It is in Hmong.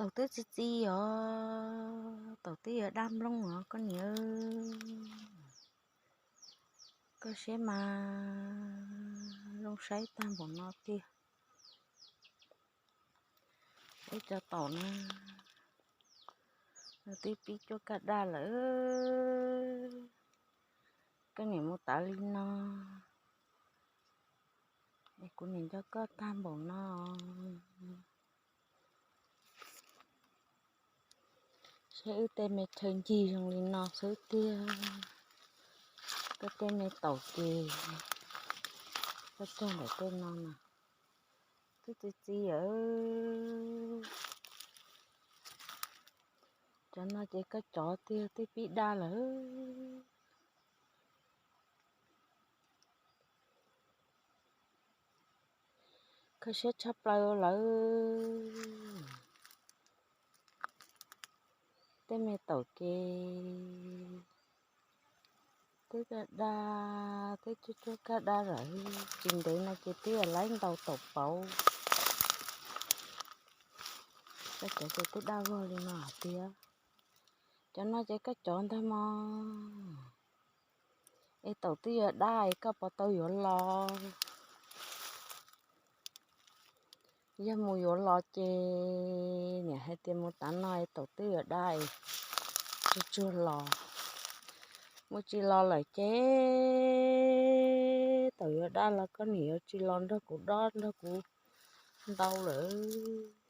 Taum twb txi txiv os, taum twb yuav daj nplooj os koj niam. Koj siab mas zoo saib tag npaum no tiag. Ib co taum na, nws twb pib cuab kaj daj lawm. Koj niam mus tav li no, es kuv niam nco koj tag npaum no. Saib wb tej me chaw ncig zoo li no xwb tiag. Koj tej me taum ces koj cog ntawm tej no na, twb txi txiv lawm. Cov no ces koj cov tiag twb pib daj lawm. Koj siab tshaj plaws lawm. Tej me taum ces twb kaj daj, twb cuab cuab kaj daj lawm. Tsis ntev no ces twb yuav laib ntaus taum pauv. Koj cov ces twb daj vog li no hais tias, cov no ces koj cov ntag mog. Es taum twb yuav daj es koj puas tau yuav los? Yog mus yuav los ces niam hais tias mus tav no es taum twb yuav daj es tsuag tsuag los. Mus tsis los lawm ces taum yuav daj los koj niam yuav tsis los nrog kuv dob nrog kuv ntau lawm.